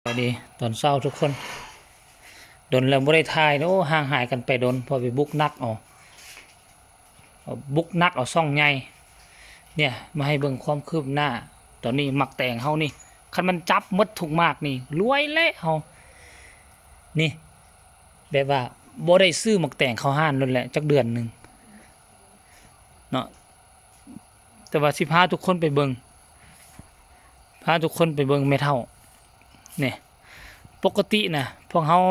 ສະບາຍດີຕອນເຊົ້າທຸກຄົນ. ດົນແລ້ວບໍ່ໄດ້ຖ່າຍເນາະ, ໂອ້ ຫ່າງຫາຍກັນໄປດົນ ເພາະໄປບຸກໜັກເອົາ ເອົາ ບຸກໜັກເອົາຊ່ອງໃຫຍ່. ເນຍ ມາໃຫ້ເບິ່ງຄວາມຄືບໜ້າ. ຕອນນີ້ໝາກແຕງເຮົານີ້ ຄັນມັນຈັບໝົດທຸກໝາກນີ້ ລວຍແລ້ວເຮົາ. ນີ້ ແບບວ່າບໍ່ໄດ້ຊື້ໝາກແຕງເຂົ້າຮ້ານໂລດແຫຼະ ຈັກເດືອນໜຶ່ງເນາະ. ແຕ່ວ່າຊິພາທຸກຄົນໄປເບິ່ງ ພາທຸກຄົນໄປເບິ່ງແມ່ເຖົ້ານີ້. ປົກກະຕິນະ ພວກເຮົາ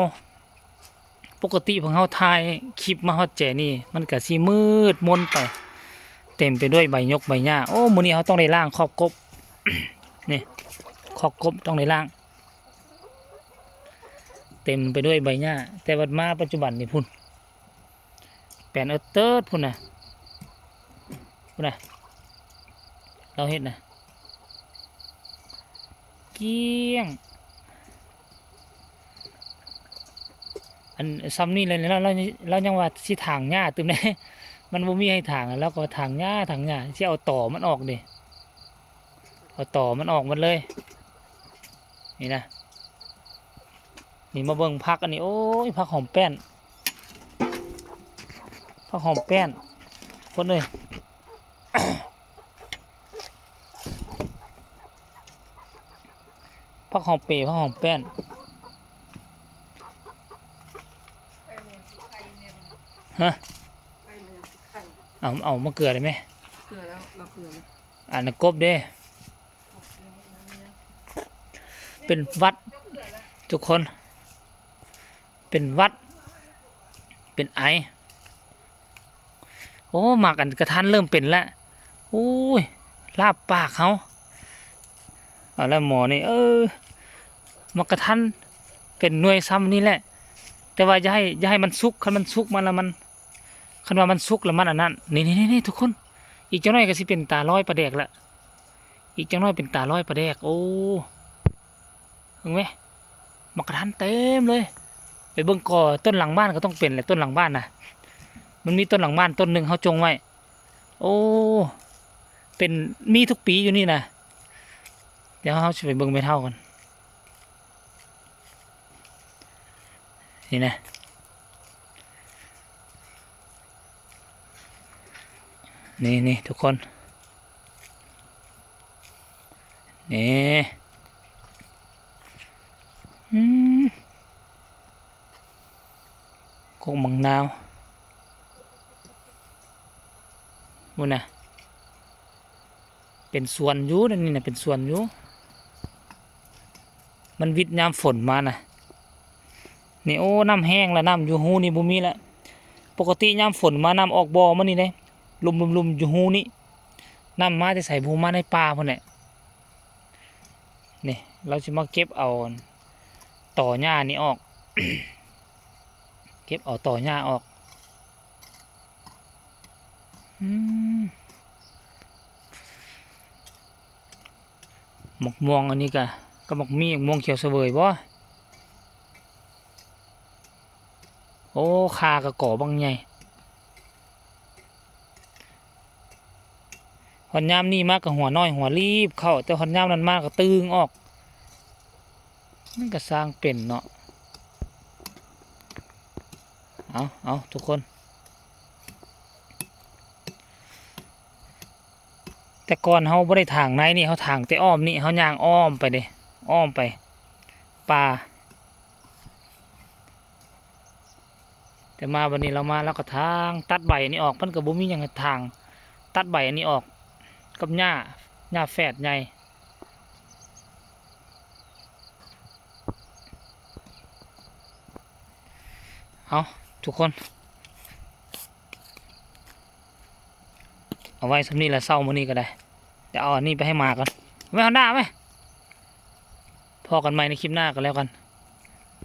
ປົກກະຕິພວກເຮົາຖ່າຍຄລິບມາຮອດແຈນີ້ ມັນກະຊິມືດມົນໄປ ເຕັມໄປດ້ວຍໃບຍົກໃບຫຍ້າ. ໂອ້ ມື້ນີ້ເຮົາຕ້ອງໄດ້ລ້າງຄອກກົບ ນີ້ ຄອກກົບຕ້ອງໄດ້ລ້າງ ເຕັມໄປດ້ວຍໃບຫຍ້າ. ແຕ່ວ່າມາປັດຈຸບັນນີ້ພຸ້ນ ແປນເອີເຕີດພຸ້ນນະ ພຸ້ນນະ ລາວເຮັດນະ ກ້ຽງ. ອັນຊ່ຳນີ້ແຫຼະ ລາວ ລາວ ລາວຍັງວ່າຊິຖາງຫຍ້າຕື່ມເດ້ ມັນບໍ່ມີໃຫ້ຖາງ ລາວກໍຖາງຫຍ້າ ຖາງຫຍ້າ ຊິເອົາຕໍມັນອອກເດ້ ເອົາຕໍມັນອອກໝົດເລີຍ ນີ້ນະ. ນີ້ມາເບິ່ງຜັກອັນນີ້ ໂອ້ຍ ຜັກຫອມແປ້ນ ຜັກຫອມແປ້ນ ຄົນເອີຍ ຜັກຫອມເປ ຜັກຫອມແປ້ນ ຮະ ເອົາ ເອົາມາເກືອໄດ້ໄໝ? ເກືອແລ້ວ ເຮົາເກືອແລ້ວ. ອັນນັ້ນກົບເດ້ ເປັນຫວັດທຸກຄົນ ເປັນຫວັດ ເປັນໄອ. ໂອ້ ໝາກອັນກະທັນເລີ່ມເປັນແລ້ວ ໂອ້ຍ ລາບປາກເຮົາ. ເອົາລະໝໍນີ້ ເອີ ໝາກກະທັນເປັນໜ່ວຍຊ່ຳນີ້ແຫຼະ ແຕ່ວ່າຢ່າໃຫ້ ຢ່າໃຫ້ມັນສຸກ ຄັນມັນສຸກມາລະມັນ ຄັນວ່າມັນສຸກລະມັນອັນນັ້ນ. ນີ້ໆໆ ທຸກຄົນ ອີກຈັກໜ້ອຍກໍຊິເປັນຕາລອຍປາແດກລະ ອີກຈັກໜ້ອຍເປັນຕາລອຍປາແດກ. ໂອ້ ເບິ່ງແມ ໝາກກະທັນເຕັມເລີຍ. ໄປເບິ່ງກໍຕົ້ນຫຼັງບ້ານກໍຕ້ອງເປັນແຫຼະ ຕົ້ນຫຼັງບ້ານນະ ມັນມີຕົ້ນຫຼັງບ້ານຕົ້ນໜຶ່ງເຮົາຈົ່ງໄວ້. ໂອ້ ເປັນ ມີທຸກປີຢູ່ນີ້ນະ. ດຽວເຮົາຊິໄປເບິ່ງແມ່ເຖົ້າກ່ອນ. ນີ້ນະ ນີ້ໆ ທຸກຄົນ ນີ້ ອືມ ກົກໝາກນາວ ພຸ້ນນະ. ເປັນສວນຢູ່ ອັນນີ້ນະ ເປັນສວນຢູ່ ມັນວິດຍາມຝົນມານະ. ນີ້ ໂອ້ ນ້ຳແຫ້ງລະ ນ້ຳຢູ່ຮູນີ້ບໍ່ມີລະ. ປົກກະຕິຍາມຝົນມາ ນ້ຳອອກບໍ່ມານີ້ເດ້ ລຸ່ມໆໆ ຢູ່ຮູນີ້. ນ້ຳມາແຕ່ໃສ? ບໍ່ຮູ້ ມາໃນປ່າພຸ້ນແຫຼະ. ນີ້ ລາວຊິມາເກັບເອົາຕໍຫຍ້ານີ້ອອກ ເກັບເອົາຕໍຫຍ້າອອກ. ອືມ ໝາກມ່ວງອັນນີ້ກະ ກັບໝາກມີ ໝາກມ່ວງຂຽວສະເຫວີຍບໍ່? ໂອ້ ຂ່າກະກໍບັກໃຫຍ່. ຮອດຍາມນີ້ມາກະຫົວນ້ອຍຫົວລີບເຂົ້າ ແຕ່ຮອດຍາມນັ້ນມາກະຕຶງອອກ. ມັນກະຊ່າງເປັນເນາະ. ເອົາ ເອົາ ທຸກຄົນ ແຕ່ກ່ອນເຮົາບໍ່ໄດ້ຖາງໃນນີ້ ເຮົາຖາງແຕ່ອ້ອມນີ້ ເຮົາຍ່າງອ້ອມໄປເດ້ ອ້ອມໄປປ່າ. ແຕ່ມາບັດນີ້ລາວມາ ລາວກໍຖາງຕັດໃບອັນນີ້ອອກ ມັນກໍບໍ່ມີຫຍັງໃຫ້ຖາງ ຕັດໃບອັນນີ້ອອກກັບຫຍ້າ ຫຍ້າແຝດໃຫຍ່. ເອົາ ທຸກຄົນ ເອົາໄວ້ສ່ຳນີ້ລະ ເຊົ້າມື້ນີ້ກໍໄດ້. ດຽວເອົາອັນນີ້ໄປໃຫ້ໝາກ່ອນ ໄວ້ຮອນດ້າໄວ້. ພໍ້ກັນໃໝ່ໃນຄລິບໜ້າກໍແລ້ວກັນ.